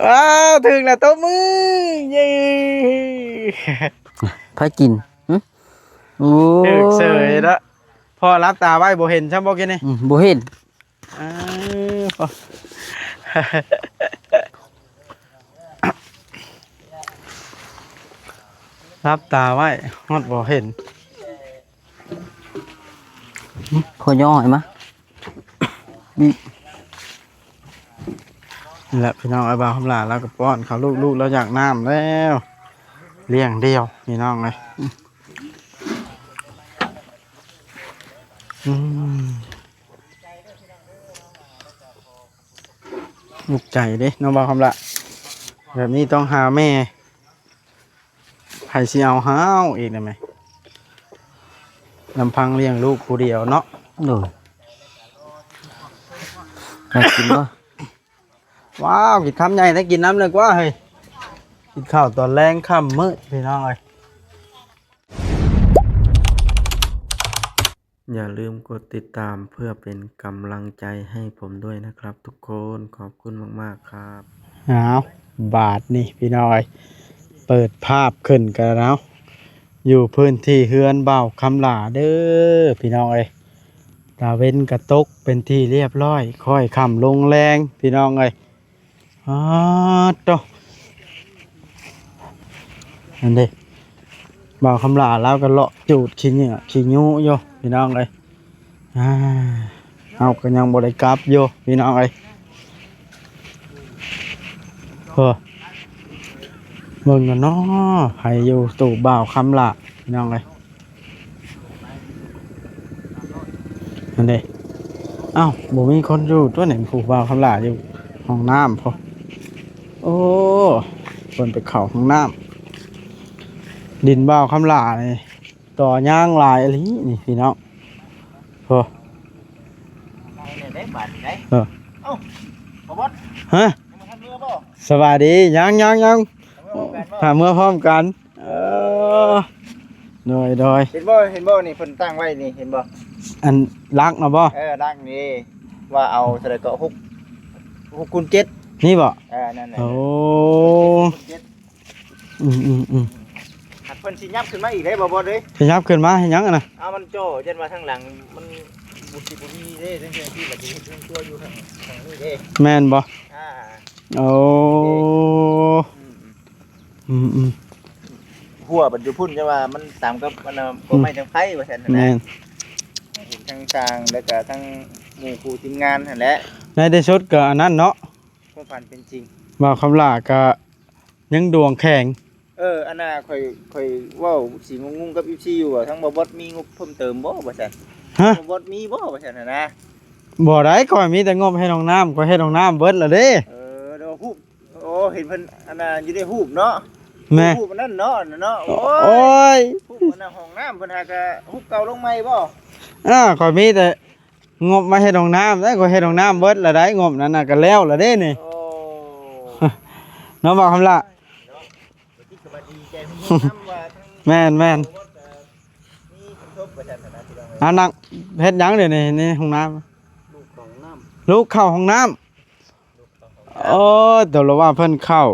ອ້າວ ຖືກແລ້ວ ຕົບມື ເຢ້ ໃຜກິນ? ຫຶ? ໂອ້ ຖືກເສີຍເນາະ. ພໍ່ຫຼັບຕາໄວ້ບໍ່ເຫັນຊ້ຳບໍ່ກິນນີ້? ອືມ ບໍ່ເຫັນ. ເອີ ພໍ່ ຫຼັບຕາໄວ້ຮອດບໍ່ເຫັນ. ຫຶ? ພໍ່ຍໍໃຫ້ມາ. ອືມ ນີ້ແຫຼະພີ່ນ້ອງເອີຍ ບ່າວຄຳຫຼ້າລາວກໍປ້ອນເຂົ້າລູກ ລູກລາວຢາກນ້ຳແລ້ວ ລ້ຽງດຽວພີ່ນ້ອງເອີຍ. ອືມ ອຸກໃຈເດ້ເນາະ ບ່າວຄຳຫຼ້າ ແບບນີ້ຕ້ອງຫາແມ່. ໃຜຊິເອົາຫາເອົາອີກໄດ້ແມ່? ລຳພັງລ້ຽງລູກຜູ້ດຽວເນາະ. ໂດຍ. ຢາກກິນບໍ່? ວ້າວ ກິນຄຳໃຫຍ່ແທ້ ກິນນຳເລີຍກວ່າເຮີ້ຍ. ກິນເຂົ້າຕອນແລງຄ່ຳມືດ ພີ່ນ້ອງເອີຍ. ຢ່າລືມກົດຕິດຕາມເພື່ອເປັນກຳລັງໃຈໃຫ້ຜົມດ້ວຍນະຄັບທຸກຄົນ. ຂອບຄຸນມາກໆຄັບ. ອ້າວ ບາດນີ້ພີ່ນ້ອງເອີຍ ເປີດພາບຂຶ້ນກັນແລ້ວ ຢູ່ພື້ນທີ່ເຮືອນບ່າວຄຳຫຼ້າເດີພີ່ນ້ອງເອີຍ. ຕາເວັນກະຕົກເປັນທີ່ລຽບຮ້ອຍ ຄ້ອຍຄ່ຳລົງແລງພີ່ນ້ອງເອີຍ. ອາໂຕ ອັນເດ ບ່າວຄຳຫຼ້າລາວກໍເລາະຈູດຂີ້ເຫຍື້ອຂີ້ຍຸຢູ່ພີ່ນ້ອງເອີຍ. ອາ ເຮົາກໍຍັງບໍ່ໄດ້ກັບຢູ່ພີ່ນ້ອງເອີຍ. ໂອ້ ເບິ່ງກັນເນາະ ໃຜຢູ່ຕູ້ບ່າວຄຳຫຼ້າພີ່ນ້ອງເອີຍ. ນັ້ນເດ້ ເອົ້າ ບໍ່ມີຄົນຢູ່ຕົວະນີ້ ຜູ້ບ່າວຄຳຫຼ້າຢູ່ຫ້ອງນ້ຳພຸ້ນ. ໂອ້ ເພິ່ນໄປເຂົ້າຫ້ອງນ້ຳ. ດິນບ່າວຄຳຫຼ້ານີ້ ຕໍ່ຍາງຫຼາຍອີ່ຫຼີນີ້ພີ່ນ້ອງ ພຸ້ນ. ໄປແລ້ວເດ້ບາດນີ້ໄດ໋. ເອີ ເອົ້າ ບໍ່ບອດ ຮະ ຍັງບໍ່ທັນເມືອບໍ່? ສະບາຍດີ ຍັງໆໆ ເມືອພ້ອມກັນບໍ່? ຖ້າເມືອພ້ອມກັນ. ເອີ ໂດຍໆ ເຫັນບໍ່ ເຫັນບໍ່ ນີ້ເພິ່ນຕັ້ງໄວ້ນີ້ ເຫັນບໍ່? ອັນຫຼັກນະບໍ່? ເອີ ຫຼັກນີ້ ວ່າເອົາເທົ່າໃດກໍ ຫົກ ຫົກຄູນເຈັດ ນີ້ບໍ່? ເອີ ນັ້ນແຫຼະ ໂອ້ ຫົກຄູນເຈັດ ອືມໆໆ ຫາກເພິ່ນຊິຫຍັບຂຶ້ນມາອີກໄດ໋ບໍ່ ບໍ່ເດ້ ຊິຫຍັບຂຶ້ນມາເຮັດຫຍັງຫັ້ນນະ? ເອົາ ມັນຈໍ້ ຢ້ານວ່າທາງຫຼັງມັນບໍ່ຊິບໍ່ມີເດ້ ເລື່ອງທີ່ວ່າຊິເຮັດເຮືອນຄົວຢູ່ທາງ ທາງນີ້ເດ້ ແມ່ນບໍ່? ອ່າ ໂອ້ ອືມ ອືມໆ ຫົວບັດຢູ່ພຸ້ນ ຈະວ່າມັນຕາມກັບອັນນ່າ ອືມ ກົດໝາຍທາງໄຟວ່າຊັ້ນນະ. ແມ່ນ ເຫັນທັງຊ່າງ ແລ້ວກະທັງໝູ່ຄູ່ທີມງານຫັ້ນແຫຼະ. ໃນທີ່ສຸດກໍອັນນັ້ນເນາະ ຄວາມຝັນເປັນຈິງ ບ່າວຄຳຫຼ້າກໍຍັງດວງແຂງ. ເອີ ອັນນ່າ ຂ້ອຍ ຂ້ອຍເວົ້າຊິງຸງໆກັບເອັຟຊີຢູ່ວ່າ ທາງບ່າວບອດມີງົບເພີ່ມເຕີມບໍ່ວ່າຊັ້ນ. ຮະ? ບ່າວບອດມີບໍ່ວ່າຊັ້ນຫັ້ນນະ. ບໍ່ໄດ້ ຂ້ອຍມີແຕ່ງົບເຮັດຫ້ອງນ້ຳ ຂ້ອຍເຮັດຫ້ອງນ້ຳເບິດແລ້ວເດ້. ເອີ ແຕ່ວ່າຮູບ ໂອ້ ເຫັນເພິ່ນອັນນ່າຢູ່ໃນຮູບເນາະ. ແມ່ນ ຮູບອັນນັ້ນເນາະ ອັນນັ້ນເນາະ. ໂອ້ຍ ໂອ້ຍ ຮູບອັນນ່າຫ້ອງນ້ຳເພິ່ນຫາກະຮູບເກົ່າລົງໃໝ່ບໍ່? ອ້າ ຂ້ອຍມີແຕ່ງົບມາເຮັດຫ້ອງນ້ຳເດ້ ຂ້ອຍເຮັດຫ້ອງນ້ຳເບິດແລ້ວໄດ໋ ງົບນັ້ນນະ ກະແລ້ວແລ້ວເດ້ນີ້. ໂອ້ ເນາະ ບ່າວຄຳຫຼ້າ. ແມ່ນໆ ອັນນັ້ນເຮັດຫຍັງດຽວນີ້ໃນຫ້ອງນ້ຳ? ລູກເຂົ້າຫ້ອງນ້ຳ. ໂອ້ຍ ຕົວລະວ່າເພິ່ນເຂົ້າ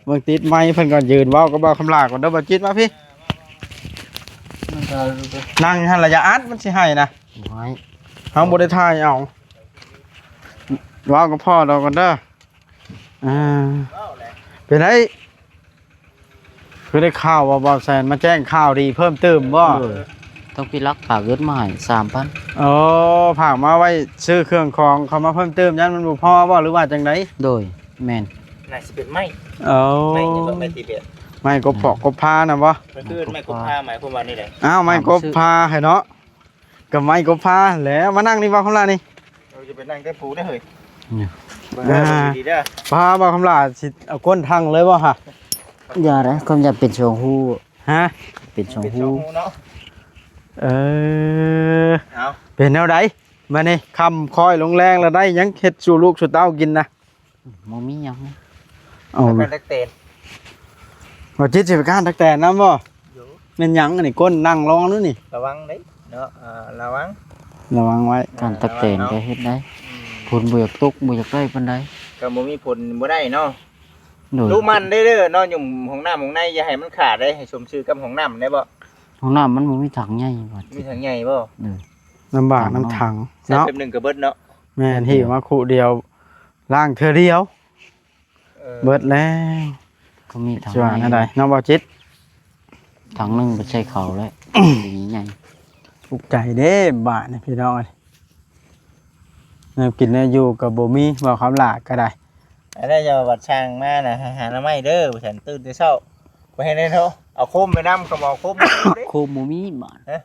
ເບິ່ງຕິດໄມເພິ່ນກ່ອນ ຢືນເວົ້າກັບບ່າວຄຳຫຼ້າກ່ອນເດີ. ບ່າວຈິດມາພີ້ ນັ່ງຫັ້ນລະ ຢ່າອັດ ມັນຊິໄຫ້ນະ. ບໍ່ໃຫ້ ເຮົາບໍ່ໄດ້ຖ່າຍເອົາ ເວົ້າກັບພໍ່ລາວກ່ອນເດີ. ອ່າ ເປັນໃດ? ຄືໄດ້ຂ່າວວ່າບ່າວແສນມາແຈ້ງຂ່າວດີເພີ່ມຕື່ມບໍ່? ໂດຍ ທາງພີ່ລັກຝາກເງິນມາໃຫ້ສາມພັນ. ໂອ້ ຝາກມາໄວ້ຊື້ເຄື່ອງຂອງເຂົ້າມາເພີ່ມຕື່ມ ຢ້ານມັນບໍ່ພໍບໍ່ ຫຼືວ່າຈັ່ງໃດ? ໂດຍ ແມ່ນ ໜ້າຊິເປັນໄມ້. ໂອ້ ໄມ້ຫຍັງກໍໄມ້ຕີແບດ ໄມ້ກົບເປາະກົບພານະບໍ່? ມັນຄືໄມ້ກົບພາ ໝາຍຄວາມວ່ານີ້ແຫຼະ. ອ້າວ ໄມ້ກົບພາໃຫ້ເນາະ. ກໍໄມ້ກໍພາແຫຼະ ມານັ່ງນີ້ ບ່າວຄຳຫຼ້ານີ້. ເອີ ຈະໄປນັ່ງແຕ່ຜູ້ເດ້ເຮີ້ຍ. ເບິ່ງເດີ ອ່າ ດີໆເດີ. ພາບ່າວຄຳຫຼ້າຊິເອົາກົ້ນທັງເລີຍບໍ່ຫະ? ຢ່າເດ້ ຄວາມຢາກເປັນສອງຮູ. ຮະ? ເປັນສອງຮູ ເປັນສອງຮູເນາະ. ເອີ ເອົາ ເປັນແນວໃດບາດນີ້? ຄ່ຳຄ້ອຍລົງແລງແລ້ວ ໄດ້ຫຍັງເຮັດສູ່ລູກສູ່ເຕົ້າກິນນະ? ບໍ່ມີຫຍັງ. ເອົາ ແຕ່ແຕນ ບໍ່ຈິດຊິໄປກ້ານຕັກແຕນນຳບໍ່? ໂດຍ ແມ່ນຫຍັງອັນນີ້ ກົ້ນນັ່ງລອງດູນີ້. ລະວັງເດ້ເນາະ ເອີ ລະວັງ ລະວັງໄວ້. ກ້ານຕັກແຕນກໍເຮັດໄດ້. ອືມ ຝົນບໍ່ຢາກຕົກ ບໍ່ຢາກໄດ້ປານໃດ ກໍບໍ່ມີຝົນບໍ່ໄດ້ເນາະ. ໂດຍ ດຸໝັ່ນເດີ້ເນາະ ຫຍຸ້ມຫ້ອງນ້ຳຫ້ອງໃນ ຢ່າໃຫ້ມັນຂາດເດ້ ໃຫ້ສົມຊື່ກັບຫ້ອງນ້ຳໄດ້ບໍ່? ຫ້ອງນ້ຳມັນບໍ່ມີຖັງໃຫຍ່ບໍ່? ມີຖັງໃຫຍ່ບໍ່? ໂດຍ ລຳບາກນຳຖັງ ໃສ່ ເນາະ ແປັບໜຶ່ງກໍເບິດເນາະ. ແມ່ນ ຫິ້ວມາຄູ່ດຽວ ລ້າງເທື່ອດຽວ ເອີ ເບິດແລ້ວ. ກໍມີຖັງ ຊິວ່າແນວໃດເນາະ ບໍ່ຈິດ? ຖັງໜຶ່ງໄປໃສ່ເຂົ້າແລ້ວ ໃຫຍ່ ທຸກໃຈເດ້ບາດນີ້ພີ່ນ້ອງເອີຍ ແນວກິນແນວຢູ່ກໍບໍ່ມີ ເວົ້າຄຳຫຼ້າກໍໄດ້. ອັນນັ້ນຢ່າວ່າບັດຊ່າງມານະ ໃຫ້ຫາໜໍ່ໄມ້ເດີ້ ວ່າຊັ້ນ ຕື່ນແຕ່ເຊົ້າ ບໍ່ເຫັນເດ້ເນາະ ເອົາໂຄມໄປນຳ ກໍບໍ່ເອົາໂຄມ ໂຄມບໍ່ມີບາດ ຮະ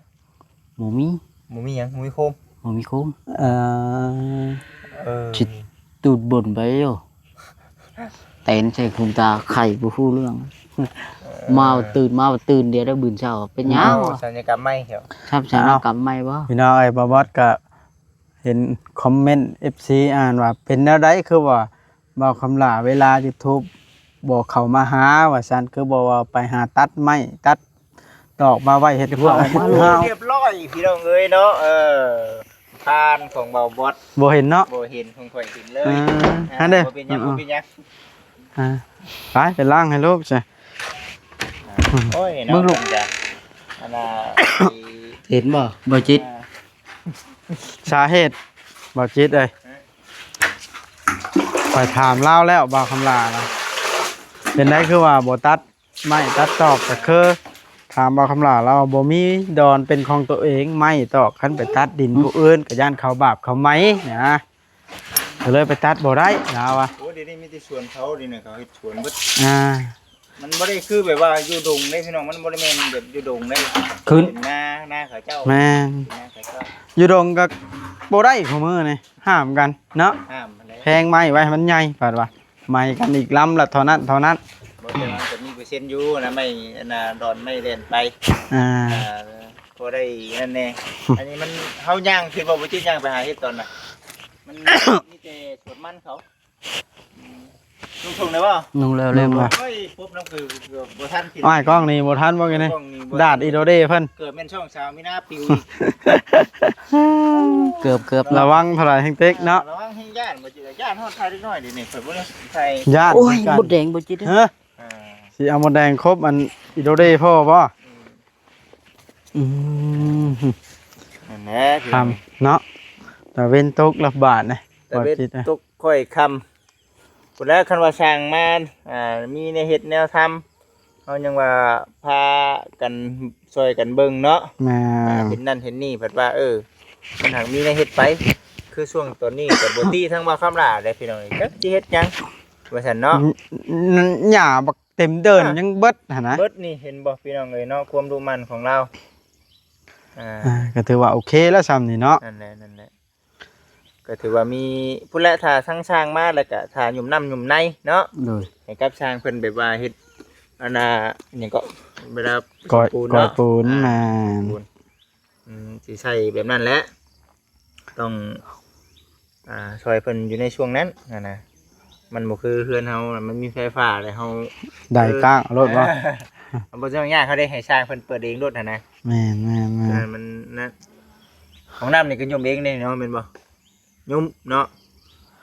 ບໍ່ມີ ບໍ່ມີຫຍັງ ບໍ່ມີໂຄມ ບໍ່ມີໂຄມ ເອີ ເອີ ຊິຕູດບົນໄປຢູ່ ແຕນໃສ່ຄຸນຕາໄຂ່ບໍ່ຮູ້ເລື່ອງ ເອີ ມາຕື່ນ ມາຕື່ນດຽວໄດ້ ບືນເຊົ້າເປັນຫຍັງ ໂອ້ ສັນຍະກຳໃໝ່ ສັນຍະກຳໃໝ່ບໍ່? ພີ່ນ້ອງເອີຍ ບ່າວບອດກໍເຫັນຄອມເມັນ ເອັຟຊີ ອ່ານວ່າ ເປັນແນວໃດຄືວ່າ ບ່າວຄຳຫຼ້າເວລາຢູທູບບໍ່ເຂົ້າມາຫາ ວ່າຊັ້ນ ຄືບໍ່ວ່າໄປຫາຕັດໄມ້ຕັດຕອກມາໄວ້ເຮັດເຂົ້າ ໂອ້ ຮຽບຮ້ອຍພີ່ນ້ອງເອີຍເນາະ ເອີ ຜ່ານຂອງບ່າວບອດ ບໍ່ເຫັນເນາະ ບໍ່ເຫັນ ຂອງຂ້ອຍເຫັນເລີຍ ອ່າ ຫັ້ນເດ້ ບໍ່ເປັນຫຍັງ ບໍ່ເປັນຫຍັງ ອ່າ ໄປ ໄປລ້າງໃຫ້ລູກຊະ ໂອ້ຍ ເບິ່ງລູກ ເນາະ ອັນນ່າ ເຫັນບໍ່ ບໍ່ຈິດ? ອ່າ ສາເຫດ ບໍ່ຈິດເອີຍ ຮະ ຂ້ອຍຖາມລາວແລ້ວ ບ່າວຄຳຫຼ້ານະ ເປັນໄດຄືວ່າບໍ່ຕັດໄມ້ຕັດຕອກ ກໍຄືຖາມບ່າວຄຳຫຼ້າ ລາວວ່າບໍ່ມີດອນເປັນຂອງຕົວເອງ ໄມ້ຕອກ ຄັນໄປຕັດດິນຜູ້ອື່ນ ກໍຢ້ານເຂົາບາບເຂົາໄໝນະ ກໍເລີຍໄປຕັດບໍ່ໄດ້ ລາວວ່າ. ໂອ້ ດຽວນີ້ມີແຕ່ສວນເຂົາ ດຽວນີ້ເຂົາເຮັດສວນເບິດ ອ່າ ມັນບໍ່ໄດ້ຄືແບບວ່າຢູ່ດົງເດ້ພີ່ນ້ອງ ມັນບໍ່ໄດ້ແມ່ນແບບຢູ່ດົງເດ້ ຂຶ້ນ ເປັນນາ ນາເຂົາເຈົ້າ ແມ່ນ ເປັນນາເຂົາເຈົ້າ ຢູ່ດົງກໍບໍ່ໄດ້ ຄູ່ມື້ນີ້ຫ້າມກັນເນາະ ຫ້າມຫັ້ນແຫຼະ ແພງໄມ້ໄວ້ໃຫ້ມັນໃຫຍ່ ບາດວ່າໄໝ້ກັນອີກລຳລະເທົ່ານັ້ນເທົ່ານັ້ນ ບໍ່ ແຕ່ວ່າກໍມີເປີເຊັນຢູ່ນະ ໄມ້ອັນນ່າ ດອນໄມ້ແລ່ນໄປ ອ່າ ອ່າ ພໍໄດ້ນັ້ນແດ່ ອັນນີ້ມັນ ເຮົາຍ່າງ ຄິດວ່າບໍ່ຈິດຍ່າງໄປຫາເຫັດຕອນນະ ມັນມີແຕ່ສວນມັນເຂົາ ນຸ່ງຖົງໄດ້ບໍ່? ນຸ່ງແລ້ວ ເລີ່ມແລ້ວ ໂອ້ຍ ປຸບນຳຄືບໍ່ທັນກິນ ອ້າຍ ກ້ອງນີ້ບໍ່ທັນບໍ່ກິນນີ້ ກ້ອງນີ້ບໍ່ ດາດອີໂດເດເພິ່ນ ເກີດແມ່ນຊ່ອງສາວມີນາປິວອີກ ເກືອບ ເກືອບ ລະວັງເທົ່າໃດແຮງເຕັກເນາະ ລະວັງແຮງຢ້ານ ບໍ່ຈິດ ຢ້ານຮອດຖ່າຍເດັກນ້ອຍເດນີ້ ຂ້ອຍບໍ່ໄດ້ຖ່າຍ ຢ້ານ ໂອ້ຍ ມົດແດງບໍ່ຈິດເດີ ຮະ ອ່າ ຊິເອົາມົດແດງຄົບອັນອີໂດເດພໍບໍ່? ອືມ ອືມ ນັ້ນແຫຼະ ຄ່ຳເນາະ ຕາເວັນຕົກລະບາດນີ້ ຕາເວັນຕົກຄ່ອຍຄ່ຳ ພຸ້ນແຫຼະ ຄັນວ່າຊ່າງມາ ອ່າ ມີແນວເຮັດແນວທຳ ເຮົາຍັງວ່າພາກັນຊ່ອຍກັນເບິ່ງເນາະ ແມ່ນ ອ່າ ເຮັດນັ້ນເຮັດນີ້ ພັດວ່າ ເອີ ມັນຫາກມີແນວເຮັດໄປ ຄືຊ່ວງຕອນນີ້ກໍບໍ່ຕິທາງບ່າວຄຳຫຼ້າເດ້ພີ່ນ້ອງ ຈັກຊິເຮັດຫຍັງ ວ່າຊັ້ນເນາະ ນ- ນ- ຫຍ້າບັກເຕັມເດີ່ນ ອ່ະ ຍັງເບິດຫັ້ນນະ ເບິດນີ້ ເຫັນບໍ່ພີ່ນ້ອງເອີຍເນາະ ຄວາມດຸໝັ່ນຂອງລາວ ອ່າ ອ່າ ກໍຖືວ່າໂອເຄແລ້ວຊ່ຳນີ້ເນາະ ນັ້ນແຫຼະ ນັ້ນແຫຼະ ກໍຖືວ່າມີ ພຸ້ນແຫຼະ ຖ້າທາງຊ່າງມາແລ້ວກໍຖ້າຫຍຸ່ມນ້ຳຫຍຸ່ມໃນເນາະ ໂດຍ ໃຫ້ກັບຊ່າງເພິ່ນແບບວ່າເຮັດ ອັນນ່າ ຫຍັງເກາະ ເວລາ ກ້ອຍ ປູນເນາະ ກ້ອຍປູນ ອ່າ ແມ່ນ ປູນ ອືມ ຊິໃຊ້ແບບນັ້ນແຫຼະ ຕ້ອງ ອ່າ ຊ່ອຍເພິ່ນຢູ່ໃນຊ່ວງນັ້ນຫັ້ນນະ ມັນບໍ່ຄືເຮືອນເຮົາ ມັນມີໄຟຟ້າແລ້ວເຮົາ ໄດ້ກ້າງໂລດບໍ່ ເອີ ມັນບໍ່ຕ້ອງຍາກ ເຮົາໄດ້ໃຫ້ຊ່າງເພິ່ນເປີດເອງໂລດຫັ້ນນະ ແມ່ນໆໆ ເອີ ມັນນັ້ນ ຫ້ອງນ້ຳນີ້ກໍຫຍຸ່ມເອງເດ້ເນາະ ແມ່ນບໍ່? ຫຍຸ່ມເນາະ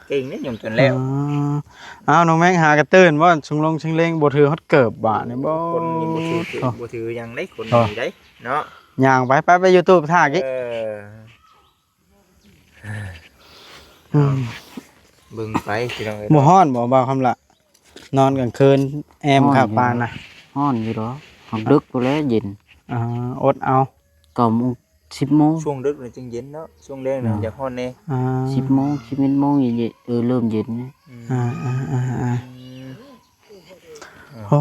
ເກັ່ງເດ້ຫຍຸ່ມຈົນແລ້ວ ອໍ ອ້າວ ນ້ອງແມັກຫາກະຕື່ນບໍ່ ຊຸງລົງຊິງເລັງ ບໍ່ຖືຮອດເກີບບາດນີ້ບໍ່ ຄົນນີ້ບໍ່ຖື ບໍ່ຖືຫຍັງເດ້ ຄົນນີ້ໄດ໋ເນາະ ຍ່າງໄປ ໄປ ໄປຢູ່ຕູ້ຖ້າກິ ເອີ ອືມ ເບິ່ງໄປພີ່ນ້ອງເອີຍ ບໍ່ຮ້ອນບໍ່ ບ່າວຄຳລະ ນອນກາງຄືນແອມຄັກປານນະ ຮ້ອນຢູ່ດອກ ຮອກດຶກພຸ້ນແຫຼະເຢັນ ອ່າ ອົດເອົາ ເກົ້າໂມງ ສິບໂມງ ຊ່ວງດຶກນີ້ຈຶ່ງເຢັນເນາະ ຊ່ວງແລງນີ້ຢາກຮ້ອນແດ່ ອ່າ ສິບໂມງ ສິບເອັດໂມງເຢັນ ເອີ ເລີ່ມເຢັນ ອືມ ອ່າໆໆໆ ອືມ ໂອ້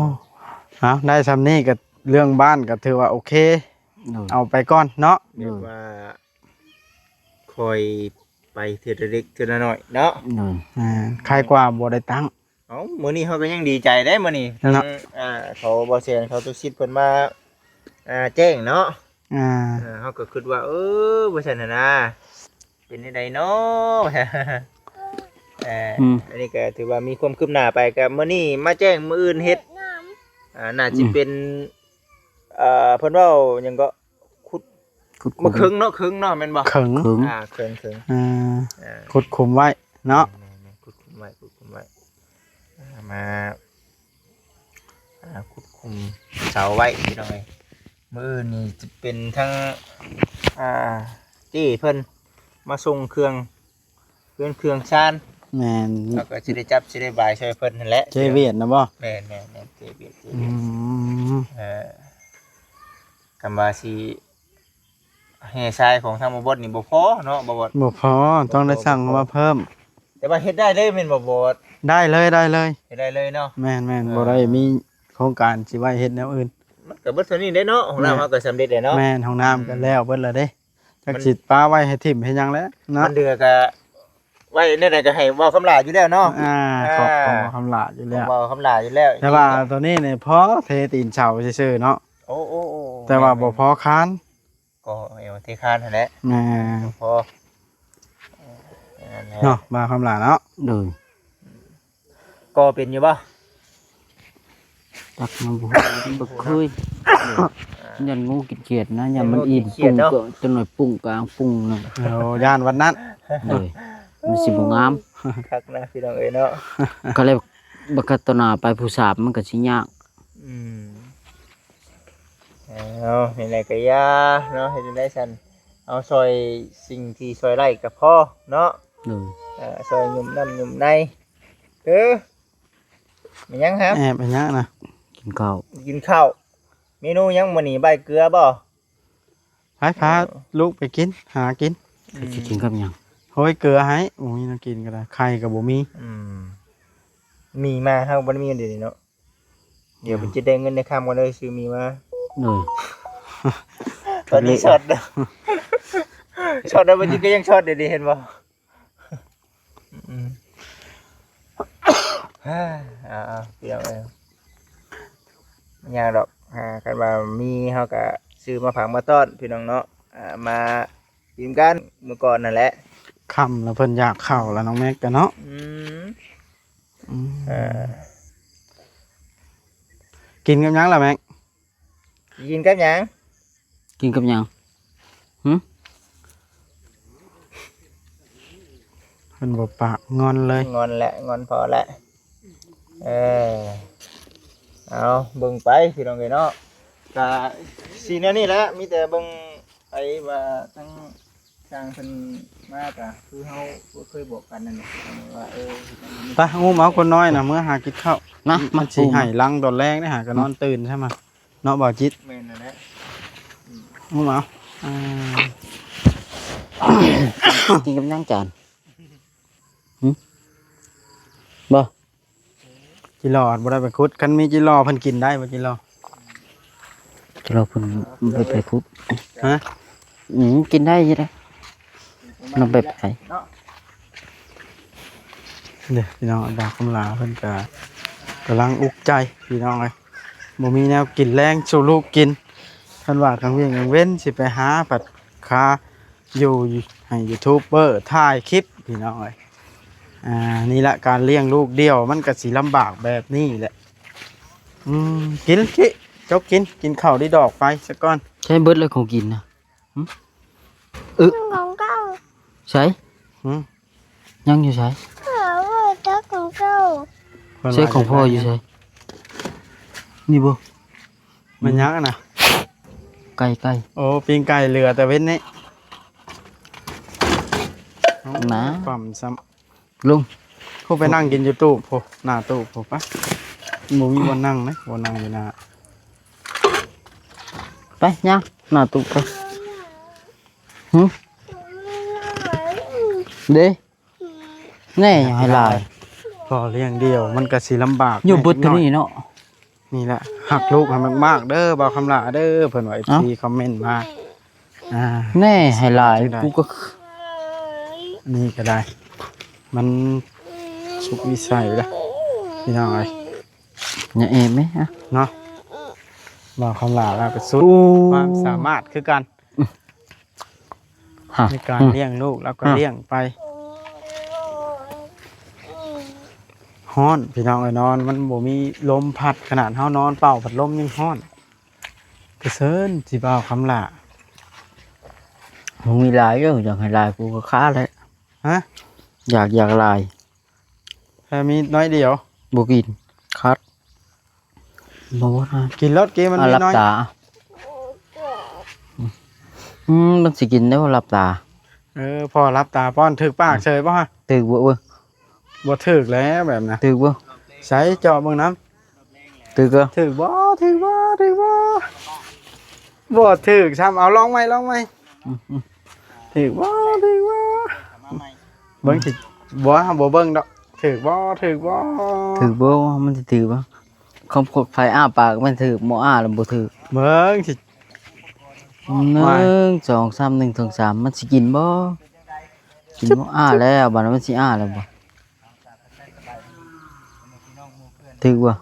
ເອົາ ໄດ້ຊ່ຳນີ້ກໍເລື່ອງບ້ານກໍຖືວ່າໂອເຄ ໂດຍ ເອົາໄປກ່ອນເນາະ ໂດຍ ແບບວ່າຄ່ອຍໄປເທື່ອລະເລັກເທື່ອລະນ້ອຍເນາະ ໂດຍ ອ່າ ຄາຍກວ່າບໍ່ໄດ້ຕັ້ງ ເອົ້າ ມື້ນີ້ເຮົາກໍຍັງດີໃຈເດ້ມື້ນີ້ ທາງ ເນາະ ອ່າ ເຂົາ ບໍ່ແຊນ ເຂົາຕຸສິດເພິ່ນມາ ອ່າ ແຈ້ງເນາະ ອ່າ ເຮົາກໍຄິດວ່າ ເອີ ວ່າຊັ້ນຫັ້ນນະ ເປັນຈັ່ງໃດເນາະ ເອີ ອືມ ອັນນີ້ກໍຖືວ່າມີຄວາມຄືບໜ້າໄປ ກໍມື້ນີ້ມາແຈ້ງ ມື້ອື່ນເຮັດ ອ່າ ໜ້າຊິເປັນ ອືມ ເອີ ເພິ່ນເວົ້າຫຍັງເກາະ ຂຸດ ຂຸດຂຸມ ມາເຄິ່ງເນາະ ເຄິ່ງເນາະ ແມ່ນບໍ່? ເຄິ່ງ ອ່າ ເຄິ່ງ ເຄິ່ງ ອ່າ ອ່າ ຂຸດຂຸມໄວ້ເນາະ ແມ່ນໆ ຂຸດຂຸມໄວ້ ຂຸດຂຸມໄວ້ ອ່າ ມາ ເສົາໄວ້ພີ່ນ້ອງເອີຍ. ມື້ອື່ນນີ້ຈະເປັນທັງ ອ່າ ເຈ້ເພິ່ນມາສົ່ງເຄື່ອງ ເຮືອນເຄື່ອງຊານ. ແມ່ນ ເຮົາກໍຊິໄດ້ຈັບຊິໄດ້ບາຍຊ່ວຍເພິ່ນຫັ້ນແຫຼະ. ເຈ້ຫວຽດນະບໍ່? ແມ່ນໆໆ ເຈ້ຫວຽດ ເຈ້ຫວຽດ. ອືມ ເອີ ຄຳວ່າຊິແຮ່ຊາຍຂອງທາງບໍ່ບອດນີ້ບໍ່ພໍເນາະ ບໍ່ບອດ? ບໍ່ພໍ ຕ້ອງໄດ້ສັ່ງເຂົ້າມາເພີ່ມ. ແຕ່ວ່າເຮັດໄດ້ເລີຍແມ່ນບໍ່ ບໍ່ບອດ? ໄດ້ເລີຍ ໄດ້ເລີຍ ເຮັດໄດ້ເລີຍເນາະ. ແມ່ນໆ ເອີ ບໍ່ໄດ້ມີໂຄງການຊິໄວ້ເຮັດແນວອື່ນ. ມັນກໍເບິດເທົ່ານີ້ເດ້ເນາະ ຫ້ອງນ້ຳ ແມ່ນ ເຮົາກໍສຳເລັດແລ້ວເນາະ. ແມ່ນ ຫ້ອງນ້ຳກໍແລ້ວເບິດແລ້ວເດ້. ມັນ ຈັກຊິປະໄວ້ໃຫ້ຖິ້ມເຮັດຫຍັງແຫຼະເນາະ. ມັນເຫຼືອກໍໄວ້ແນວໃດກໍໃຫ້ເວົ້າຄຳຫຼ້າຢູ່ແລ້ວເນາະ. ອ່າ ອ່າ ຂອງ ຂອງເວົ້າຄຳຫຼ້າຢູ່ແລ້ວ ຂອງເວົ້າຄຳຫຼ້າຢູ່ແລ້ວ. ແຕ່ວ່າໂຕນີ້ນີ້ພໍເທຕີນເສົາຊື່ໆເນາະ. ໂອ້ໆໆ ແຕ່ວ່າບໍ່ພໍຄານ. ກໍເອົາເທຄານຫັ້ນແຫຼະ. ແມ່ນ ພໍ ເອີ ນັ້ນແຫຼະເນາະ ວ່າຄຳຫຼ້າເນາະ. ໂດຍ ກໍເປັນຢູ່ບໍ່? ຕັກມາບໍ່ຮູ້ ບໍ່ເຄີຍ. ຢ້ານງູກິນຂຽດນະ ຢ້ານມັນອີ່ມ ປຸ້ງກໍຈັກໜ້ອຍປຸ້ງກາງປຸ້ງໜຶ່ງ. ໂອ້ ຢ້ານວັນນັ້ນ. ໂດຍ ມັນຊິບໍ່ງາມ. ຄັກນະພີ່ນ້ອງເອີຍເນາະ. ກໍເລີຍບັກກະຕະໜາໄປຜູ້ສາບມັນກໍຊິຍາກ. ອືມ ເອົາ ແນວໃດກໍຢ່າເນາະ ເຮັດຈັ່ງໃດຊັ້ນ ເອົາຊ່ອຍສິ່ງທີ່ຊ່ອຍໄດ້ກໍພໍເນາະ. ໂດຍ ເອີ ຊ່ອຍຫຍຸມນ້ຳຫຍຸມໃນ. ເອີ ແມ່ນຫຍັງຫະ? ແອບເຮັດຫຍັງນະ? ກິນເຂົ້າ ກິນເຂົ້າ. ເມນູຫຍັງມື້ນີ້? ບາຍເກືອບໍ່? ໄປພາ ເອີ ລູກໄປກິນ ຫາກິນ. ອືມ ຊິກິນກັບຫຍັງ? ໂຮຍເກືອໃຫ້ ບໍ່ມີແນວກິນກໍໄດ້ ໄຂ່ກໍບໍ່ມີ. ອືມ ມີມາ ເຮົາບໍ່ໄດ້ມີເງິນດຽວນີ້ເນາະ. ດຽວເພິ່ນຈະໄດ້ເງິນໄດ້ຄຳກ່ອນເດີ ຊື້ມີມາ. ໂດຍ ຕອນນີ້ຊັອດເດີ ຊັອດເດີ ບັດນີ້ກໍຍັງຊັອດຢູ່ນີ້ ເຫັນບໍ່? ອືມ ເອົາໆ ພີ່ນ້ອງເອີຍ ບໍ່ຍາກດອກ. ຄັນວ່າມີເຮົາກໍຊື້ມາຝາກມາຕ້ອນພີ່ນ້ອງເນາະ ມາກິນກັນມື້ກ່ອນນັ້ນແຫຼະ. ຄ່ຳແລ້ວເພິ່ນຢາກເຂົ້າແລ້ວ ນ້ອງແມັກກໍເນາະ. ອືມ ອືມ ເອີ ກິນກັບຫຍັງລະແມັກ? ກິນກັບຫຍັງ? ກິນກັບຫຍັງ? ຫຶ? ເພິ່ນບໍ່ປາກ ງອນເລີຍ. ງອນແຫຼະ ງອນພໍແຫຼະ. ເອີ ເອົາ ເບິ່ງໄປພີ່ນ້ອງເອີຍເນາະ. ກະຊິແນວນີ້ແຫຼະ ມີແຕ່ເບິ່ງໄປວ່າທາງ ຊ່າງເພິ່ນມາກະຄືເຮົາເຄີຍບອກກັນນັ້ນແຫຼະ ວ່າ ເອີ ໄປ ອຸ້ມເອົາຄົນນ້ອຍນະ ເມືອຫາກິນເຂົ້ານະ. ມັນຊິໃຫ້ຫຼັງຕອນແລງເດ້ຫາ ກໍນອນຕື່ນໃຊ່ມະເນາະ ບ່າວຈິດ. ແມ່ນນັ້ນແຫຼະ ອຸ້ມເອົາ. ອ່າ ກິນກັບຫຍັງຈານ? ຫຶ? ບໍ່ ຈິລໍບໍ່ໄດ້ໄປຂຸດ. ຄັນມີຈິລໍເພິ່ນກິນໄດ້ບໍ່ ຈິລໍ? ຈິລໍເພິ່ນບໍ່ໄປຂຸດ. ຮະ? ອືມ ກິນໄດ້ຢູ່ເດ້. ນຳໄປໃຜ? ເດ້ພີ່ນ້ອງ ບ່າວຄຳຫຼ້າເພິ່ນກະກຳລັງອຸກໃຈພີ່ນ້ອງເອີຍ ບໍ່ມີແນວກິນແລງສູ່ລູກກິນ. ຄັນວ່າກາງວຽກກາງເວັນຊິໄປຫາ ພັດຄາ ຢູ່ໃຫ້ຢູທູບເບີຖ່າຍຄລິບພີ່ນ້ອງເອີຍ. ອ່າ ນີ້ລະ ການລ້ຽງລູກດ່ຽວມັນກະຊິລຳບາກແບບນີ້ແຫຼະ. ອືມ ກິນ ກິນ ຈົກກິນ ກິນເຂົ້າດີດອກໄປສະກ່ອນ. ໃຊ້ເບິດແລ້ວຂອງກິນນະ. ຫຶ? ເອີ ຂອງເກົ່າ ໃສ? ຫຶ? ຍັງຢູ່ໃສ? ເອີ ຈັກຂອງເກົ່າ. ໃສຂອງພໍ່ຢູ່ໃສ? ນີ້ບໍ່? ແມ່ນຫຍັງອັນນະ? ໄກ່ ໄກ່. ໂອ້ ປີ້ງໄກ່ເຫຼືອແຕ່ເວັນນີ້ນະ. ປ້ຳຊ້ຳ ລຸງ ຜູ້ໄປນັ່ງກິນຢູ່ຕູ້ພຸ້ນ ໜ້າຕູ້ພຸ້ນປະ. ບໍ່ມີບ່ອນນັ່ງເດ້ ບ່ອນນັ່ງຢູ່ໜ້າ. ໄປຍ່າງໜ້າຕູ້ໄປ. ຫຶ? ເດ້ ແນ່ ຢ່າໃຫ້ຫຼາຍ. ພໍ່ລ້ຽງດ່ຽວມັນກະຊິລຳບາກ ຢູ່ເບິດເທົ່ານີ້ເນາະ. ນີ້ແຫຼະ ຮັກລູກໃຫ້ມາກໆເດີ ບ່າວຄຳຫຼ້າເດີ ເພິ່ນວ່າ ເອັຟຊີ ຄອມເມັນມາ. ອ່າ ແນ່ ໃຫ້ຫຼາຍ ຈັ່ງໃດ ກູກໍ ອັນນີ້ກໍໄດ້ ມັນສຸດວິໄສລະພີ່ນ້ອງເອີຍ. ຢ່າແອບແມະ ເນາະ ບ່າວຄຳຫຼ້າລະກໍສຸດຄວາມສາມາດຄືກັນ. ໃນການລ້ຽງລູກ ແລ້ວກໍລ້ຽງໄປ. ຮ້ອນພີ່ນ້ອງເອີຍ ນອນມັນບໍ່ມີລົມພັດ ຂະໜາດເຮົານອນເປົ່າພັດລົມຍັງຮ້ອນ. ກະເຊີນຊິບ່າວຄຳຫຼ້າ ມັນມີຫຼາຍເດີ ຢາກໃຫ້ຫຼາຍ ກູກໍຄາແຫຼະ. ຮະ? ຢາກ ຢາກຫຼາຍ ແຕ່ມີໜ້ອຍດຽວ ບໍ່ກິນ ຄັດ. ບໍ່ນະ ກິນໂລດ ກິນ ມັນມີນ້ອຍ ຫຼັບຕາ. ອືມ ມັນຊິກິນໄດ້ບໍ່ຫຼັບຕາ? ເອີ ພໍ່ຫຼັບຕາປ້ອນ ຖືກປາກເສີຍບໍ່? ຖືກບໍ່ເອີຍ? ບໍ່ຖືກແລ້ວແບບນະ. ຖືກບໍ່? ໃສເຈາະເບິ່ງນຳ. ຖືກບໍ່? ຖືກບໍ່? ຖືກບໍ່? ຖືກບໍ່? ບໍ່ຖືກຊ້ຳ. ເອົາ ລອງໃໝ່ ລອງໃໝ່. ອືມ ອືມ ຖືກບໍ່? ຖືກບໍ່? ເບິ່ງຊິ ບໍ່ ບໍ່ເບິ່ງດອກ. ຖືກບໍ່? ຖືກບໍ່? ຖືກບໍ່? ມັນຊິຖືກບໍ່? ຄອມໂພດໄຟອ້າປາກແມ່ນຖືກ ບໍ່ອ້າແລ້ວບໍ່ຖືກ. ເບິ່ງຊິ ໜຶ່ງ ສອງ ສາມ ໜຶ່ງ ສອງ ສາມ ມັນຊິກິນບໍ່? ກິນບໍ່? ອ້າແລ້ວ ບາດນີ້ມັນຊິອ້າແລ້ວບໍ່? ຖືກບໍ່?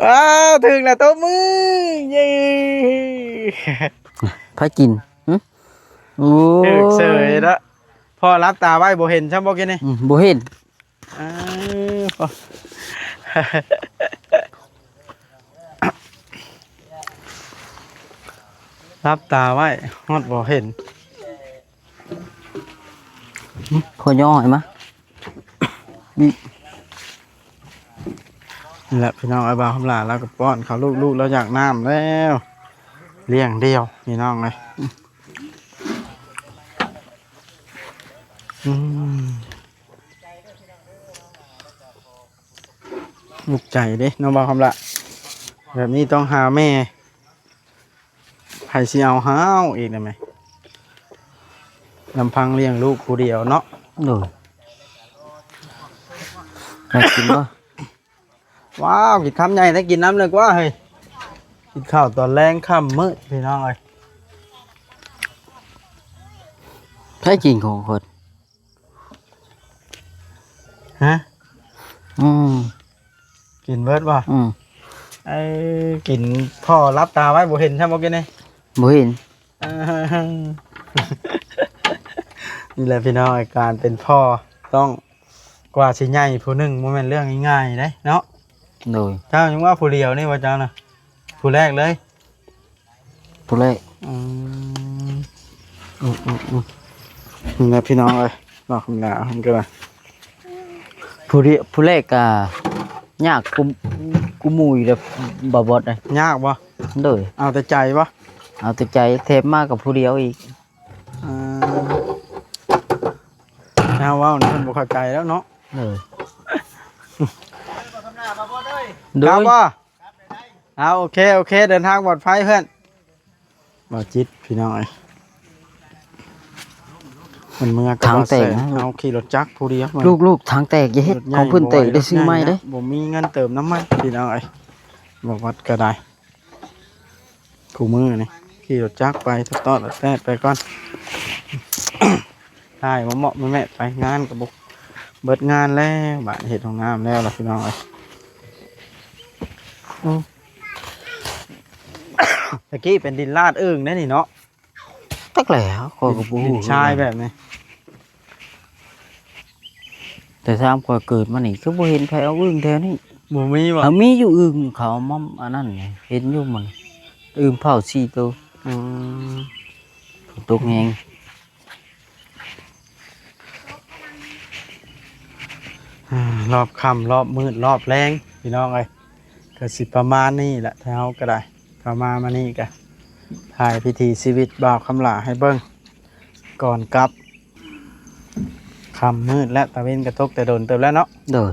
ອ້າ ຖືກແລ້ວ ຕົບມື ເຢ້. ໃຜກິນ? ຫຶ? ໂອ້ ຖືກເສີຍເນາະ. ພໍ່ຫຼັບຕາໄວ້ ບໍ່ເຫັນຊ້ຳບໍ່ກິນນີ້? ອືມ ບໍ່ເຫັນ. ເອີ ຫຼັບຕາໄວ້ ຮອດບໍ່ເຫັນ. ຂໍຫຍໍ້ໃຫ້ມາ. ນີ້ແຫຼະພີ່ນ້ອງ ອ້າຍບ່າວຄຳຫຼ້າລາວກໍປ້ອນເຂົ້າລູກ ລູກລາວຢາກນ້ຳແລ້ວ ລ້ຽງດຽວພີ່ນ້ອງເອີຍ. ອືມ ອຸກໃຈເດ້ນ້ອງບ່າວຄຳຫຼ້າ ແບບນີ້ຕ້ອງຫາແມ່. ໃຜຊິເອົາຫາວອີກນະແມ່ ລຳພັງລ້ຽງລູກຜູ້ດຽວເນາະ. ໂດຍ ຢາກກິນບໍ່? ວ້າວ ກິນຄຳໃຫຍ່ແທ້ ກິນນຳເລີຍກວ່າເຮີ້ຍ. ກິນເຂົ້າຕອນແລງຄ່ຳມືດພີ່ນ້ອງເອີຍ. ໃຜກິນຂອງຂ້ອຍ? ຮະ? ອືມ ກິນເບິດບໍ່? ອືມ ເອີ ກິນ ພໍ່ຫຼັບຕາໄວ້ ບໍ່ເຫັນຊ້ຳບໍ່ກິນນີ້? ບໍ່ເຫັນ. ນີ້ແຫຼະພີ່ນ້ອງ ການເປັນພໍ່ຕ້ອງ ກວ່າຊິໃຫຍ່ຜູ້ໜຶ່ງ ບໍ່ແມ່ນເລື່ອງງ່າຍໆເດ້ເນາະ. ໂດຍ ເຈົ້າຍັງວ່າຜູ້ດຽວນີ້ວ່າເຈົ້ານະ ຜູ້ແລກເລີຍ. ຜູ້ແລກ ອືມ ອືມໆໆ ນີ້ນະພີ່ນ້ອງເອີຍ ເວົ້າຄຳລາວຫັ້ນກໍວ່າ ຜູ້ດຽວ ຜູ້ແລກກໍຍາກ ກູ ກູໝູ່ຢູ່ແລ້ວ ບໍ່ບອດເອີຍ. ຍາກບໍ່? ໂດຍ ເອົາແຕ່ໃຈບໍ່? ເອົາແຕ່ໃຈ ແຖມມາກໍຜູ້ດຽວອີກ. ອ່າ ເຮົາເວົ້ານີ້ເພິ່ນບໍ່ເຂົ້າໃຈແລ້ວເນາະ. ໂດຍ ໂດຍ ເອົາ ໂອເຄ ໂອເຄ ເດີນທາງປອດໄພເພື່ອນ. ບໍ່ຈິດພີ່ນ້ອງເອີຍ ມັນເມືອກັບທາງແຕກນະ. ເຮົາຂີ່ລົດຈັກຜູ້ດຽວ ລູກໆ ທາງແຕກ ຢ່າເຮັດ ຂອງເພິ່ນແຕກ ໄດ້ຊື້ໃໝ່ເດ້. ບໍ່ມີເງິນເຕີມນ້ຳມັນພີ່ນ້ອງເອີຍ ບໍ່ວັດກໍໄດ້ ຄູ່ມື້ນີ້ຂີ່ລົດຈັກໄປ ຕອດໆແຕດໆໄປກ່ອນ. ຖ່າຍເມາະໆແມະໆໄປ ງານກໍບໍ່ເບິດງານແລ້ວ ບາດເຮັດຫ້ອງນ້ຳແລ້ວລະພີ່ນ້ອງເອີຍ. ອືມ ຕະກີ້ເປັນດິນລາດອຶ່ງເດ້ນີ້ເນາະ. ຈັກແຫຼ້ວ ຂ້ອຍກໍບໍ່ຮູ້ ດິນຊາຍແບບນີ້. ແຕ່ຕາມຂ້ອຍເກີດມານີ້ ຄືບໍ່ເຫັນໃຜເອົາອຶ່ງແຖວນີ້. ບໍ່ມີບໍ່? ເອົາ ມີຢູ່ອຶ່ງ ເຂົາເອົາມາອັນນັ້ນ ເຫັນຢູ່ມັນ ອຶ່ງເຜົາສີ່ໂຕ. ອືມ ຝົນຕົກແຮງ. ອາ ລອບຄ່ຳ ລອບມືດ ລອບແລງ ພີ່ນ້ອງເອີຍ ກໍຊິປະມານນີ້ແຫຼະ. ທາງເຮົາກໍໄດ້ເຂົ້າມາ ມານີ້ກໍຖ່າຍວິຖີຊີວິດບ່າວຄຳຫຼ້າໃຫ້ເບິ່ງ ກ່ອນກັບ ຄ່ຳມືດແລ້ວ ຕາເວັນກໍຕົກແຕ່ດົນເຕີບແລ້ວເນາະ. ໂດຍ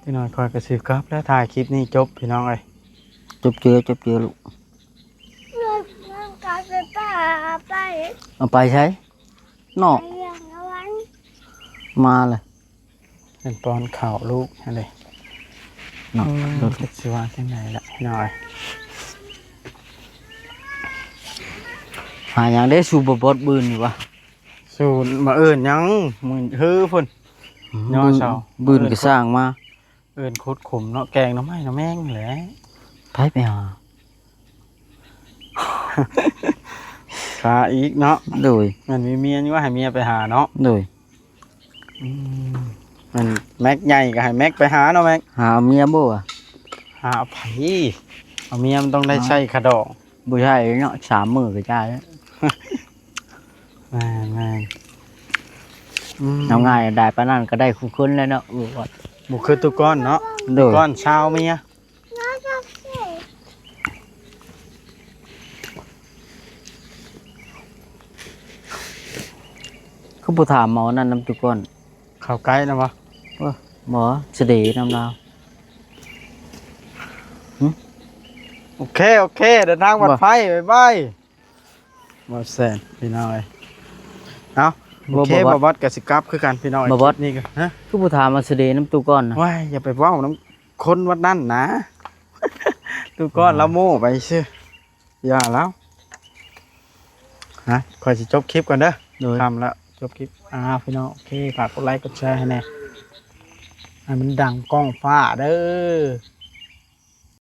ຈັກໜ້ອຍຂ້ອຍກໍຊິກັບແລ້ວ ຖ່າຍຄລິບນີ້ຈົບ ພີ່ນ້ອງເອີຍ. ຈົບເຈືອ ຈົບເຈືອລູກ. ເອົາໄປໃສເນາະ? ມາເລີຍ ເປັນປ້ອນເຂົ້າລູກຫັ້ນເດ້ເນາະ. ອືມ ລົດ ຈັກຊິວ່າຈັ່ງໃດລະນ້ອຍ. ຫາຫຍັງເດ້ ສູ່ບໍ່ບອດບືນນີ້ວະ? ສູ່ມາເອີ້ນຫຍັງ? ມື້ຮືພຸ້ນ ອືມ ຍໍເສົາ ບືນ ບືນກໍສ້າງມາ. ເອີ້ນຂຸດຂຸມເນາະ ແກງໜໍ່ໄມ້ໜໍ່ແມງແຫຼະ. ໃຜໄປຫາ? ຫາອີກເນາະ. ໂດຍ ແມ່ນມີເມຍຢູ່ວ່າ ໃຫ້ເມຍໄປຫາເນາະ. ໂດຍ ອືມ ແມ່ນແມັກໃຫຍ່ກໍໃຫ້ແມັກໄປຫາເນາະ ແມັກ. ຫາເມຍບໍ່ວະ? ຫາໃຜ? ເອົາເມຍມັນຕ້ອງໄດ້ໃຊ້ຂະດອງ. ບໍ່ໃຊ່ເນາະ ສາມມື້ກໍຈ່າຍແລ້ວ. ແມ່ນໆ ອືມ ເອົາງ່າຍ ໄດ້ປານນັ້ນກໍໄດ້ຄູ່ຄົນແລ້ວເນາະ. ເອີ ບໍ່ຄືຕູ້ກ້ອນເນາະ. ໂດຍ. ກ້ອນຊາວເມຍ. ຄືບໍ່ຖາມເອົານັ້ນນຳຕູ້ກ້ອນ? ເຂົ້າໃກ້ນຳບໍ່? ໂອ້ຍ ບໍ່ ສະເດນຳລາວ. ຫຶ? ໂອເຄ ໂອເຄ ເດີນທາງປອດໄພ. ບາຍບາຍ. ບໍ່ແຊນພີ່ນ້ອງເອີຍ. ເອົ້າ ໂອເຄ ບໍ່ ບໍ່ບອດ ບໍ່ບອດກໍຊິກັບຄືກັນພີ່ນ້ອງເອີຍ. ບໍ່ບອດ ຄລິບນີ້ກໍ ຮະ? ຄືບໍ່ຖາມວ່າສະເດນຳຕູ້ກ້ອນນະ? ວ້າຍ ຢ່າໄປເວົ້ານຳຄົນວັດນັ້ນນະ. ຕູ້ກ້ອນ ອືມ ລາວໂມ້ໄປຊື່. ຢ່າລາວ. ຮະ? ຂ້ອຍຊິຈົບຄລິບກ່ອນເດີ. ໂດຍ. ຄ່ຳແລ້ວ ຈົບຄລິບ. ອ້າວ ພີ່ນ້ອງ ໂອເຄ ຝາກກົດໄລກົດແຊໃຫ້ແດ່ ໃຫ້ມັນດັງກ້ອງຟ້າເດີ.